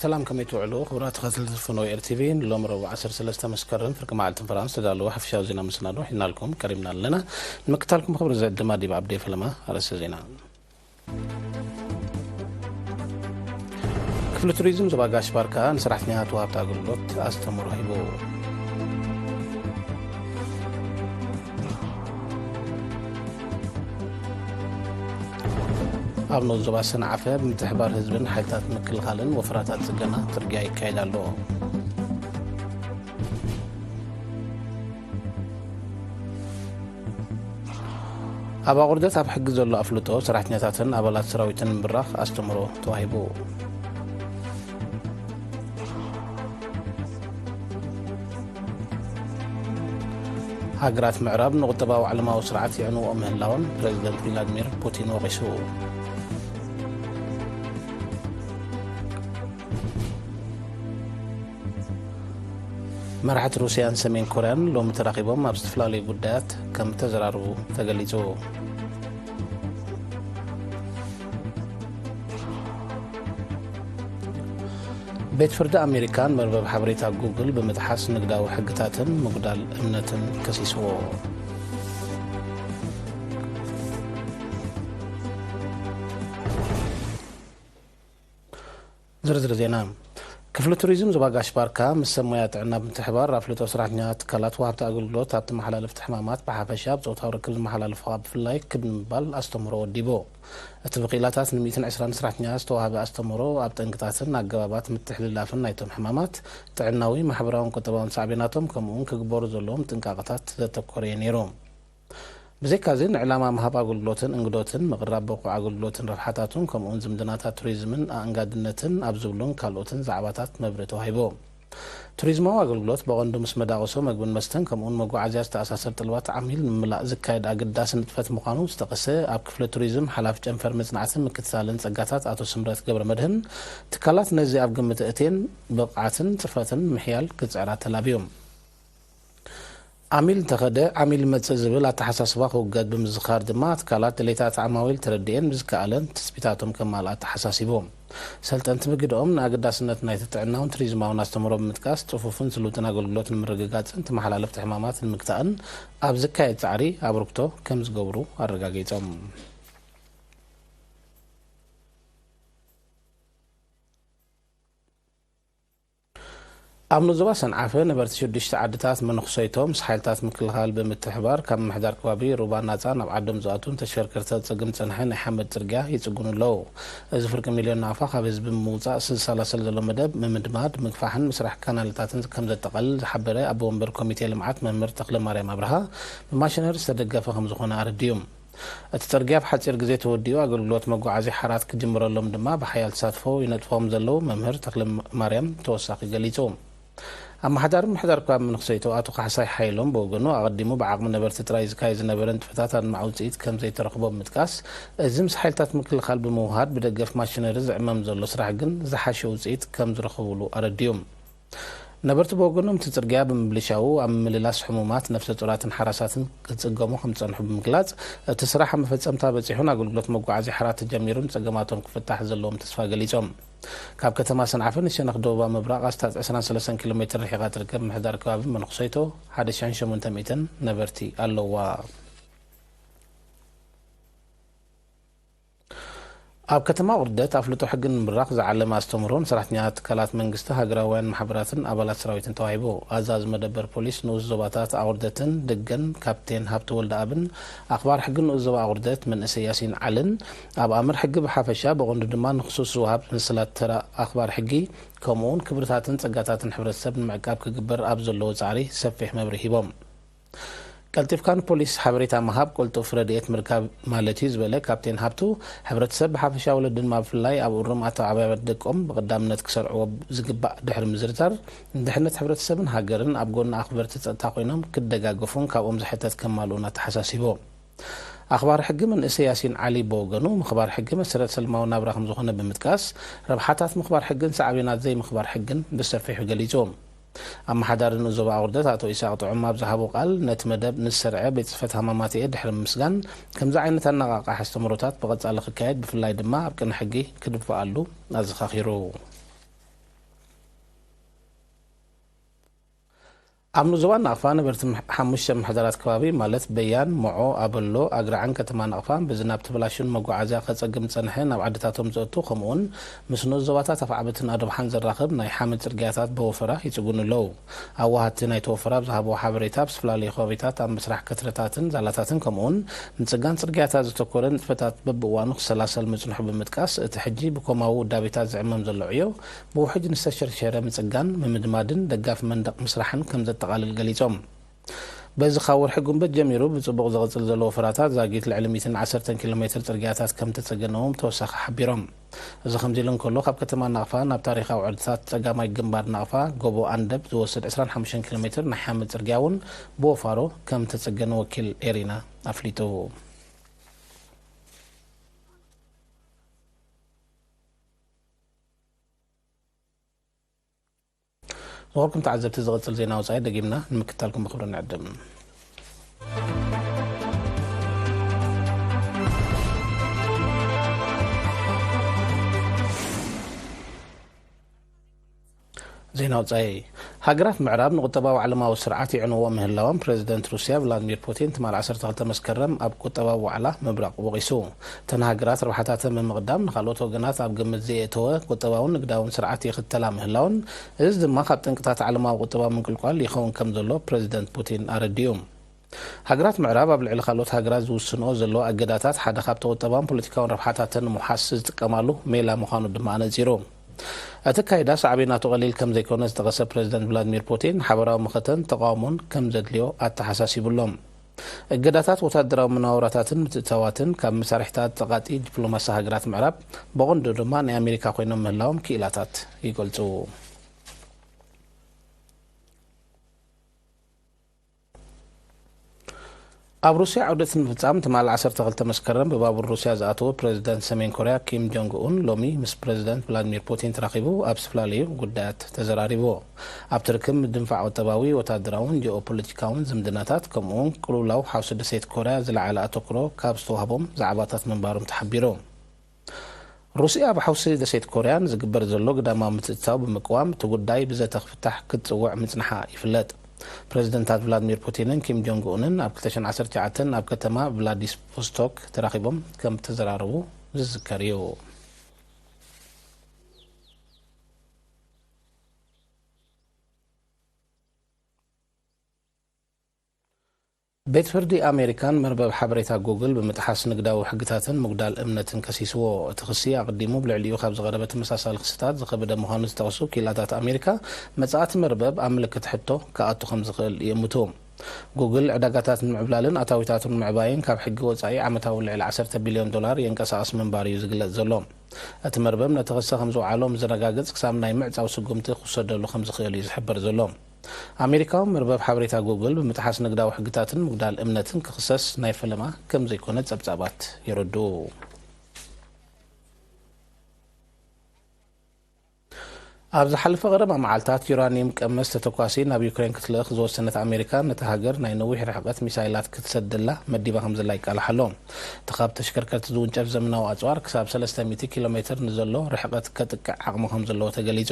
ሰላም፣ ከመይ ትውዕሉ ክቡራት ተኸታተልቲ ፍኖ ኤር ቲቪ? ንሎም ረቡዕ ዓሰርተ ሰለስተ መስከረም ፍርቂ መዓልቲ ፈረንሳ ዝተዳለወ ሓፈሻዊ ዜና መሰናዶ ሒዝናልኩም ቀሪብና ኣለና። ንምክታልኩም ክብሪ ዝዕድም ኣዲብ ዓብዴ ፈለማ ኣርእስተ ዜና። ክፍሊ ቱሪዝም ዞባ ጋሽ ባርካ ንሰራሕተኛታት ወሃብቲ ኣገልግሎት ኣስተምህሮ ሂቡ። ኣብ ንኡስ ዞባ ሰንዓፈ ብምትሕባር ህዝብን ሓይልታት ምክልኻልን ወፍራታት ጽገና ጽርግያ ይካየድ ኣሎ። ኣብ ኣቑርደት ኣብ ሕጊ ዘሎ ኣፍልጦ ሰራሕተኛታትን ኣባላት ሰራዊትን ምብራኽ ኣስተምህሮ ተዋሂቡ። ሃገራት ምዕራብ ንቁጠባዊ ዓለማዊ ስርዓት የዕንውኦ ምህላወን ፕረዚደንት ቪላድሚር ፑቲን ወቒሱ። መራሕቲ ሩስያን ሰሜን ኮርያን ሎሚ ተራኺቦም ኣብ ዝተፈላለዩ ጉዳያት ከም ተዘራርቡ ተገሊጹ። ቤት ፍርዲ ኣሜሪካን መርበብ ሓበሬታ ጉግል ብምጥሓስ ንግዳዊ ሕግታትን ምጉዳል እምነትን ከሲስዎ። ዝርዝር ዜና። ክፍሊ ቱሪዝም ዞባ ጋሽ ባርካ ምስ ሰብ ሞያ ጥዕና ብምትሕባር ኣፍልጦ ሰራሕተኛታት ትካላት ወሃብቲ ኣገልግሎት ኣብቲ መሓላለፍቲ ሕማማት ብሓፈሻ ኣብ ጾታዊ ርክብ ዝመሓላለፉ ከዓ ብፍላይ ክብ ንምባል ኣስተምህሮ ወዲቡ። እቲ ብክኢላታት ን ሚእትን ዕስራን ሰራሕተኛታት ዝተዋህበ ኣስተምህሮ ኣብ ጠንቅታትን ኣገባባት ምትሕልላፍን ናይቶም ሕማማት፣ ጥዕናዊ፣ ማሕበራውን ቁጠባውን ሳዕቤናቶም ከምኡውን ክግበሩ ዘለዎም ጥንቃቐታት ዘተኮረ እዩ ነይሩ። ብዘይካዚ ንዕላማ ምሃብ ኣገልግሎትን እንግዶትን ምቕራብ በቑዕ ኣገልግሎትን ረብሓታቱን ከምኡውን ዝምድናታት ቱሪዝምን ኣእንጋድነትን ኣብ ዝብሉን ካልኦትን ዛዕባታት መብርሂ ተዋሂቡ። ቱሪዝማዊ ኣገልግሎት ብቐንዱ ምስ መዳቕሶ መግብን መስተን ከምኡውን መጓዓዝያ ዝተኣሳሰር ጠለባት ዓሚል ንምምላእ ዝካየድ ኣገዳሲ ንጥፈት ምዃኑ ዝጠቐሰ ኣብ ክፍሊ ቱሪዝም ሓላፊ ጨንፈር መጽናዕትን ምክትታልን ጸጋታት ኣቶ ስምረት ገብረ መድህን ትካላት ነዚ ኣብ ግምት እቴን ብቕዓትን ጽፈትን ምሕያል ክጽዕራ ተላብዮም። ዓሚል እንተኸደ ዓሚል ይመጽእ ዝብል ኣተሓሳስባ ክውገድ ብምዝኻር ድማ ትካላት ድሌታት ዓማዊል ተረዲኤን ብዝከኣለን ትጽቢታቶም ከማልኣ ኣተሓሳሲቡ። ሰልጠንቲ ብግደኦም ንኣገዳስነት ናይቲ ጥዕናውን ቱሪዝማውን ኣስተምህሮ ብምጥቃስ ጽፉፍን ስሉጥን ኣገልግሎት ንምርግጋጽን ተመሓላለፍቲ ሕማማት ንምግታእን ኣብ ዝካየድ ጻዕሪ ኣበርክቶ ከም ዝገብሩ ኣረጋጊጾም። ኣብ ንዞባ ሰንዓፈ ነበርቲ ሽዱሽተ ዓድታት መነኹሰይቶም ምስ ሓይልታት ምክልኻል ብምትሕባር ካብ ምምሕዳር ከባቢ ሩባ ናጻ ናብ ዓዶም ዝኣትውን ተሽከርከርቲ ኣጸግም ዝጸንሐ ናይ ሓመድ ጽርግያ ይጽግኑ ኣለዉ። እዚ ፍርቂ ሚልዮን ናቕፋ ካብ ህዝቢ ብምውጻእ ዝሰላሰል ዘሎ መደብ ምምድማድ፣ ምግፋሕን ምስራሕ ካናልታትን ከም ዘጠቓልል ዝሓበረ ኣቦ ወንበር ኮሚቴ ልምዓት መምህር ተኽለማርያም ኣብርሃ ብማሽነሪ ዝተደገፈ ከም ዝኾነ ኣረዲኡ። እቲ ጽርግያ ኣብ ሓጺር ግዜ ተወዲኡ ኣገልግሎት መጓዓዝያ ሓራት ክጅምረሎም ድማ ብሓያል ተሳትፎ ይነጥፎም ዘለዉ መምህር ተኽለ ማርያም ተወሳኺ ገሊጹ። ኣመሓዳሪ ምምሕዳር ከባቢ መነኽሰይቶ ኣቶ ካሕሳይ ሓይሎም ብወገኑ ኣቐዲሙ ብዓቕሚ ነበርቲ ጥራይ ዝካየድ ዝነበረ ንጥፈታት ኣድማዒ ውጽኢት ከም ዘይተረኽቦ ብምጥቃስ፣ እዚ ምስ ሓይልታት ምክልኻል ብምውሃድ ብደገፍ ማሽነሪ ዝዕመም ዘሎ ስራሕ ግን ዝሓሸ ውጽኢት ከም ዝረኽብሉ ኣረዲኡ። ነበርቲ ብወገኖም እቲ ጽርግያ ብምብልሻዉ ኣብ ምምልላስ ሕሙማት፣ ነፍሰ ጡራትን ሓራሳትን ክጽገሙ ከም ዝጸንሑ ብምግላጽ፣ እቲ ስራሕ ኣብ መፈጸምታ በጺሑን ኣገልግሎት መጓዓዝያ ሓራት ተጀሚሩን ጸገማቶም ክፍታሕ ዘለዎም ተስፋ ገሊጾም። ካብ ከተማ ሰንዓፈ ንሸነኽ ደቡባዊ ምብራቕ ኣስታት ዕስራን ሰለስተን ኪሎ ሜትር ርሒቓ ትርከብ ምምሕዳር ከባቢ መነኹሰይቶ ሓደ ሽሕን ሸሞንተ ሚእትን ነበርቲ ኣለዋ። ኣብ ከተማ ቁርደት ኣፍልጦ ሕጊ ንምብራኽ ዝዓለመ ኣስተምህሮ ንሰራሕተኛታት ትካላት መንግስቲ፣ ሃገራውያን ማሕበራትን ኣባላት ሰራዊትን ተዋሂቡ። ኣዛዚ መደበር ፖሊስ ንኡስ ዞባታት ኣቑርደትን ድገን ካፕቴን ሃብተ ወልደኣብን ኣኽባር ሕጊ ንኡስ ዞባ ኣቑርደት መንእሰይ ያሲን ዓልን ኣብ ኣምር ሕጊ ብሓፈሻ ብቐንዱ ድማ ንክሱስ ዝወሃብ መሰላት ተራ ኣኽባር ሕጊ ከምኡውን ክብርታትን ጸጋታትን ሕብረተሰብ ንምዕቃብ ክግበር ኣብ ዘለዎ ጻዕሪ ሰፊሕ መብርሂ ሂቦም። ቀልጢፍካ ንፖሊስ ሓበሬታ ምሃብ ቅልጡፍ ረድኤት ምርካብ ማለት እዩ ዝበለ ካፕቴን ሃብቱ፣ ሕብረተሰብ ብሓፈሻ ወለዲ ድማ ብፍላይ ኣብ እሩም ኣተዓባብያ ደቆም ብቐዳምነት ክሰርዕዎ ዝግባእ ድሕሪ ምዝርዛር፣ ንድሕነት ሕብረተሰብን ሃገርን ኣብ ጎኒ ኣኽበርቲ ጸጥታ ኮይኖም ክደጋገፉን ካብኦም ዝሕተት ከማልኡን ኣተሓሳሲቡ። ኣኽባሪ ሕጊ መንእሰይ ያሲን ዓሊ ብወገኑ፣ ምኽባር ሕጊ መሰረት ሰላማዊ ናብራ ከም ዝኾነ ብምጥቃስ፣ ረብሓታት ምኽባር ሕግን ሳዕቤናት ዘይምኽባር ሕግን ብሰፊሑ ገሊጹ። ኣመሓዳሪ ንኡስ ዞባ ኣቑርደት ኣቶ ኢሳቕ ጥዑም ኣብ ዝሃቦ ቃል፣ ነቲ መደብ ንዝሰርዐ ቤት ጽሕፈት ሃማማተኤ ድሕሪ ምምስጋን፣ ከምዚ ዓይነት ኣነቓቓሒ ኣስተምህሮታት ብቐጻሊ ክካየድ፣ ብፍላይ ድማ ኣብ ቅነ ሕጊ ክድፋኣሉ ኣዘኻኺሩ። ኣብ ንዞባ ናቕፋ ነበርቲ ምሕ-፣ ሓሙሽተ ምሕደራት ከባቢ ማለት በያን፣ ሞዖ፣ ኣበሎ፣ ኣግራዕን ከተማ ናቕፋን ብዝናብ ተበላሹን መጓዓዝያ ከጸግም ዝጸንሐ ናብ ዓድታቶም ዘእቱ፣ ከምኡውን ምስ ኖዝ ዞባታት ኣፍዓበትን ኣዶብሓን ዘራኽብ ናይ ሓመድ ጽርግያታት ብወፈራ ይጽጉኑ ኣለዉ። ኣዋሃድቲ ናይቲ ወፈራ ብዝሃብዎ ሓበሬታ፣ ኣብ ዝተፈላለዩ ከባቢታት ኣብ ምስራሕ ከትረታትን ዛላታትን ከምኡውን ምጽጋን ጽርግያታት ዘተኮረ ንጥፈታት በብእዋኑ ክሰላሰል ምጽንሑ ብምጥቃስ፣ እቲ ሕጂ ብኮማዊ ውዳቤታት ዝዕመም ዘሎ ዕዮ ብውሕጅ ንዝተሸርሸረ ምጽጋን፣ ምምድማድን ደጋፊ መንደቕ ምስራሕን ከም ዘጠቓልል ገሊጾም። በዚ ካብ ወርሒ ጉንበት ጀሚሩ ብጽቡቕ ዝቕጽል ዘሎ ወፈራታት ዛጊት ልዕሊ ሚእትን ዓሰርተን ኪሎ ሜትር ጽርግያታት ከም ተጸገነዎም ተወሳኺ ሓቢሮም። እዚ ከምዚ ኢሉ እንከሎ፣ ካብ ከተማ ናቕፋ ናብ ታሪኻዊ ዕርድታት ጸጋማይ ግንባር ናቕፋ ጎቦ ኣንደብ ዝወስድ ዕስራን ሓሙሽተን ኪሎ ሜትር ናይ ሓመድ ጽርግያ እውን ብወፋሮ ከም ተጸገነ ወኪል ኤሪና ኣፍሊጡ። ዝኸበርኩም ተዓዘብቲ፣ ዝቕጽል ዜና ወጻኢ ደጊምና ንምክታልኩም ብኽብሪ ንዕድም። ዜና ወጻኢ። ሃገራት ምዕራብ ንቁጠባዊ ዓለማዊ ስርዓት ይዕንዎ ምህላዎም ፕረዚደንት ሩስያ ቭላድሚር ፑቲን ትማል ዓሰርተ ክልተ መስከረም ኣብ ቁጠባዊ ዋዕላ ምብራቕ ወቒሱ። እተን ሃገራት ረብሓታተን ብምቕዳም ንኻልኦት ወገናት ኣብ ግምት ዘየእተወ ቁጠባውን ንግዳውን ስርዓት ይኽተላ ምህላውን፣ እዚ ድማ ካብ ጠንቅታት ዓለማዊ ቁጠባዊ ምንቅልቋል ይኸውን ከም ዘሎ ፕረዚደንት ፑቲን ኣረዲኡ። ሃገራት ምዕራብ ኣብ ልዕሊ ካልኦት ሃገራት ዝውስንኦ ዘለዋ እገዳታት ሓደ ካብቲ ቁጠባውን ፖለቲካውን ረብሓታተን ንምውሓስ ዝጥቀማሉ ሜላ ምዃኑ ድማ ኣነጺሩ። እቲ ኣካይዳ ሳዕቤናቱ ቀሊል ከም ዘይኮነ ዝጠቐሰ ፕረዚደንት ቭላድሚር ፑቲን፣ ሓበራዊ መኸተን ተቓውሞን ከም ዘድልዮ ኣተሓሳሲቡ ኣሎ። እገዳታት ወታደራዊ መነባብሮታትን ምትእትታዋትን ካብ መሳርሒታት ጸቓጢ ዲፕሎማሲ ሃገራት ምዕራብ፣ ብቐንዱ ድማ ናይ ኣሜሪካ ኮይኖም ምህላዎም ክኢላታት ይገልጹ። ኣብ ሩስያ ዑደት ንምፍጻም ትማል ዓሰርተ ክልተ መስከረም ብባቡር ሩስያ ዝኣተወ ፕረዚደንት ሰሜን ኮርያ ኪም ጆንግ ኡን ሎሚ ምስ ፕረዚደንት ቭላድሚር ፑቲን ተራኺቡ ኣብ ዝተፈላለዩ ጉዳያት ተዘራሪቡ። ኣብቲ ርክብ ምድንፋዕ ቁጠባዊ፣ ወታደራውን ጂኦፖለቲካውን ዝምድናታት ከምኡውን ቅልውላው ሓውሲ ደሴት ኮርያ ዝለዓለ ኣተኩሮ ካብ ዝተዋህቦም ዛዕባታት ምንባሮም ተሓቢሩ። ሩስያ ኣብ ሓውሲ ደሴት ኮርያ ንዝግበር ዘሎ ግዳማዊ ምትእትታው ብምቅዋም፣ እቲ ጉዳይ ብዘተ ክፍታሕ ክትጽውዕ ምጽንሓ ይፍለጥ። ፕረዚደንታት ቭላድሚር ፑቲንን ኪም ጆንግ ኡንን ኣብ ክልተ ሽሕን ዓሰርተ ትሽዓተን ኣብ ከተማ ቭላዲስቶክ ተራኺቦም ከም እተዘራረቡ ዝዝከር እዩ። ቤት ፍርዲ ኣሜሪካን መርበብ ሓበሬታ ጉግል ብምጥሓስ ንግዳዊ ሕግታትን ምጉዳል እምነትን ከሲስዎ። እቲ ክሲ ኣቕዲሙ ብልዕሊኡ ካብ ዝቐረበ ተመሳሳሊ ክስታት ዝኸበደ ምዃኑ ዝጠቕሱ ክኢላታት ኣሜሪካ፣ መጻእቲ መርበብ ኣብ ምልክት ሕቶ ክኣቱ ከም ዝኽእል ይእምቱ። ጉግል ዕዳጋታት ንምዕብላልን ኣታዊታቱ ንምዕባይን ካብ ሕጊ ወጻኢ ዓመታዊ ልዕሊ ዓሰርተ ቢልዮን ዶላር የንቀሳቕስ ምንባሩ እዩ ዝግለጽ ዘሎ። እቲ መርበብ ነቲ ክሲ ከም ዝወዓሎ ምስ ዘረጋግጽ፣ ክሳብ ናይ ምዕጻው ስጉምቲ ክውሰደሉ ከም ዝኽእል እዩ ዝሕበር ዘሎ። ኣሜሪካዊ መርበብ ሓበሬታ ጉግል ብምጥሓስ ንግዳዊ ሕግታትን ምጉዳል እምነትን ክኽሰስ ናይ ፈለማ ከም ዘይኮነ ጸብጻባት የረድኡ። ኣብ ዝሓለፈ ቀረባ መዓልታት፣ ዩራኒየም ቀመስ ተተኳሲ ናብ ዩክሬን ክትልእኽ ዝወሰነት ኣሜሪካ፣ ነታ ሃገር ናይ ነዊሕ ርሕቀት ሚሳይላት ክትሰደላ መዲባ ከም ዘላ ይቃላሕ ኣሎ። እቲ ካብ ተሽከርከርቲ ዝውንጨፍ ዘመናዊ ኣጽዋር፣ ክሳብ ሰለስተ ሚእቲ ኪሎ ሜትር ንዘሎ ርሕቀት ከጥቅዕ ዓቕሚ ከም ዘለዎ ተገሊጹ።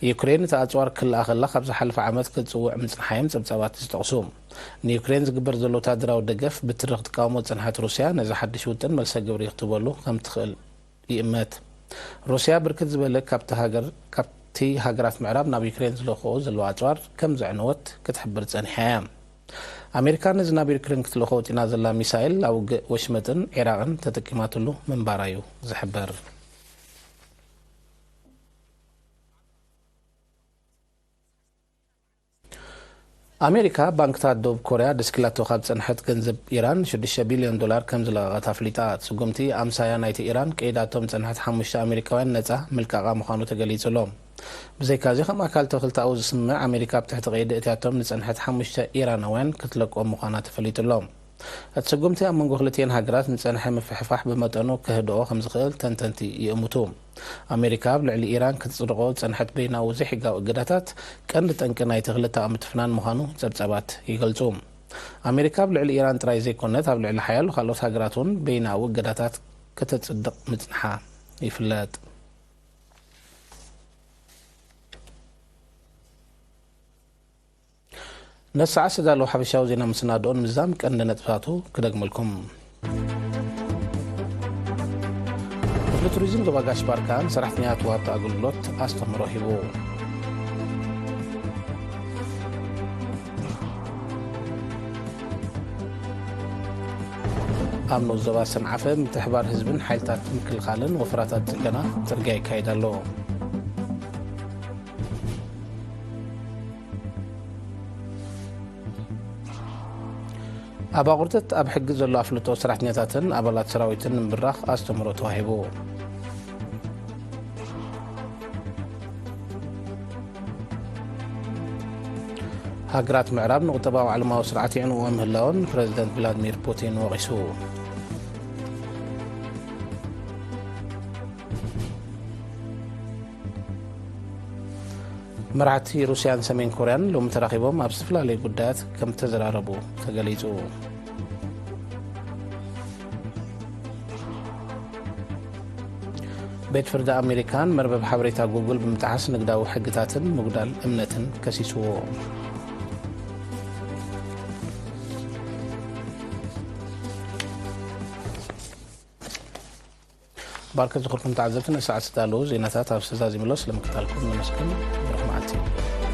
ዩክሬን እቲ ኣጽዋር ክልኣ ከላ ካብ ዝሓለፈ ዓመት ክትጽውዕ ምጽንሓ እዮም ጸብጻባት ዝጠቕሱ። ንዩክሬን ዝግበር ዘሎ ወታደራዊ ደገፍ ብትሪ ክትቃወሞ ዝጸንሐት ሩስያ፣ ነዚ ሓድሽ ውጥን መልሰ ግብሪ ክትበሉ ከም ትኽእል ይእመት። ሩስያ ብርክት ዝበለ ካብቲ ሃገር-፣ ካብቲ ሃገራት ምዕራብ ናብ ዩክሬን ዝልእኽኦ ዘለዋ ኣጽዋር ከም ዘዕነወት ክትሕብር ጸኒሓ እያ። ኣሜሪካ ነዚ ናብ ዩክሬን ክትልእኾ ወጢና ዘላ ሚሳይል ኣብ ውግእ ወሽመጥን ዒራቕን ተጠቂማትሉ ምንባራ እዩ ዝሕበር። ኣሜሪካ፣ ባንክታት ደቡብ ኮርያ ደስኪላቶ ካብ ዝጸንሐት ገንዘብ ኢራን ሽዱሽተ ቢልዮን ዶላር ከም ዝለቐቐት ኣፍሊጣ። እቲ ስጉምቲ፣ ኣምሳያ ናይቲ ኢራን ቀይዳቶም ዝጸንሐት ሓሙሽተ ኣሜሪካውያን ነጻ ምልቃቓ ምዃኑ ተገሊጹ ኣሎ። ብዘይካዚ፣ ከም ኣካል ተኽልታኡ ዝስምዕ፣ ኣሜሪካ ኣብ ትሕቲ ቀይዲ እትያቶም ዝጸንሐት ሓሙሽተ ኢራናውያን ክትለቆም ምዃና ተፈሊጡ ኣሎ። እቲ ስጉምቲ ኣብ መንጎ ክልቲኤን ሃገራት ንጸንሐ ምፍሕፋሕ ብመጠኑ ከህድኦ ከም ዝኽእል ተንተንቲ ይእምቱ። ኣሜሪካ ኣብ ልዕሊ ኢራን ክትጽድቖ ዝጸንሐት በይናዊ ዘይሕጋዊ እገዳታት ቀንዲ ጠንቂ ናይቲ ክልተኣዊ ምትፍናን ምዃኑ ጸብጻባት ይገልጹ። ኣሜሪካ ኣብ ልዕሊ ኢራን ጥራይ ዘይኮነት፣ ኣብ ልዕሊ ሓያሎ ካልኦት ሃገራት እውን በይናዊ እገዳታት ከተጽድቕ ምጽንሓ ይፍለጥ። ነዚ ሰዓት ዝተዳለዉ ሓፈሻዊ ዜና ምስናድኦን ምዛም ቀንዲ ነጥብታቱ ክደግመልኩም። ክፍሊ ቱሪዝም ዞባ ጋሽ ባርካ ንሰራሕተኛታት ወሃብቲ ኣገልግሎት ኣስተምህሮ ሂቡ። ኣብ ንኡስ ዞባ ሰንዓፈ ምትሕባር ህዝብን ሓይልታት ምክልኻልን ወፈራታት ጽገና ጽርግያ ይካየድ ኣሎ። ኣብ ኣቑርተት ኣብ ሕጊ ዘሎ ኣፍልጦ ሰራሕተኛታትን ኣባላት ሰራዊትን ንምብራኽ ኣስተምህሮ ተዋሂቡ። ሃገራት ምዕራብ ንቁጠባዊ ዓለማዊ ስርዓት የዕንዎ ምህላወን ፕረዚደንት ቭላድሚር ፑቲን ወቒሱ። መራሕቲ ሩስያን ሰሜን ኮርያን ሎሚ ተራኺቦም ኣብ ዝተፈላለዩ ጉዳያት ከም ተዘራረቡ ተገሊጹ። ቤት ፍርዲ ኣሜሪካን መርበብ ሓበሬታ ጉግል ብምጥሓስ ንግዳዊ ሕግታትን ምጉዳል እምነትን ከሲስዎ። ባርከት ዝኽርኩም ተዓዘብቲ፣ ነዚ ሰዓት ዝተዳለዉ ዜናታት ኣብ ዝተዛዚምሎ ስለምክታልኩም ነመስግን። ብሩኽ መዓልቲ።